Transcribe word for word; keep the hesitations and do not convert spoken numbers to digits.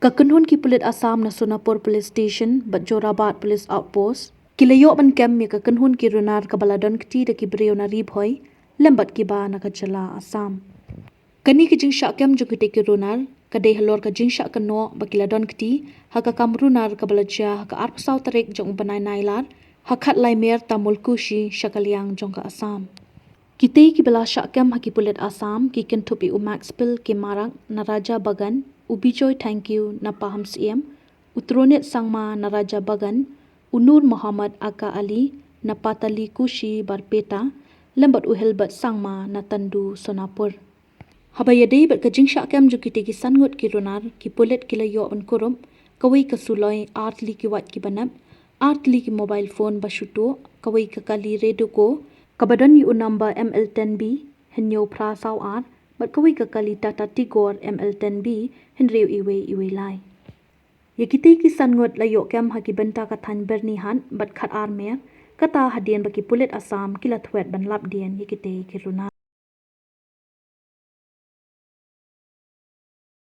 Ka kynhun ki pulit Assam na Sonapur Police Station bad Jorabat Police Outpost ki la ïoh ban kem ïa ka kynhun ki runar kaba la don kti da ki briew na Ri Bhoi lem bad kiba na ka jylla Assam. Kane ka jingshah kem jong kitei ki runar ka dei halor ka jingshah kynnoh ba ki la don kti ha ka kam runar kaba la jia ha ka arphew saw tarik jong u bnai Nailar ha Khatlai Mer Tamulkushi sha ka liang jong ka Assam. Kitei kiba la shah kem ha ki pulit Assam ki kynthup ïa u Maxpil K Marak na Raja Bagan, u Bijoy Thangkhiew na Pahamsyiem, u Tronit Sangma na Raja Bagan, u Nur Mohammad aka Ali na Patalikushi Barpeta, lem bad u Hilbert Sangma na Tandu Sonapur. Haba ïadei bad ka jingshah kem jong kitei ki san ngut ki runar, ki pulit ki la ïoh ban kurup kawei ka suloi, ar tylli ki wait kiba nep, ar tylli ki mobile phone ba shu tuh, kawei ka kali Reduko kaba don ïa u number M L ten B hynñiew phra saw ar bad kawei ka kali Tata Tigor M L ten B hynriew iwei iwei lai. Ïa kitei ki san ngut la ïoh kem ha ki bynta ka thaiñ Byrnihat bad Khatar Mer, kata hadien ba ki pulit Assam ki la thwet ban lapdien ïa kitei ki runar.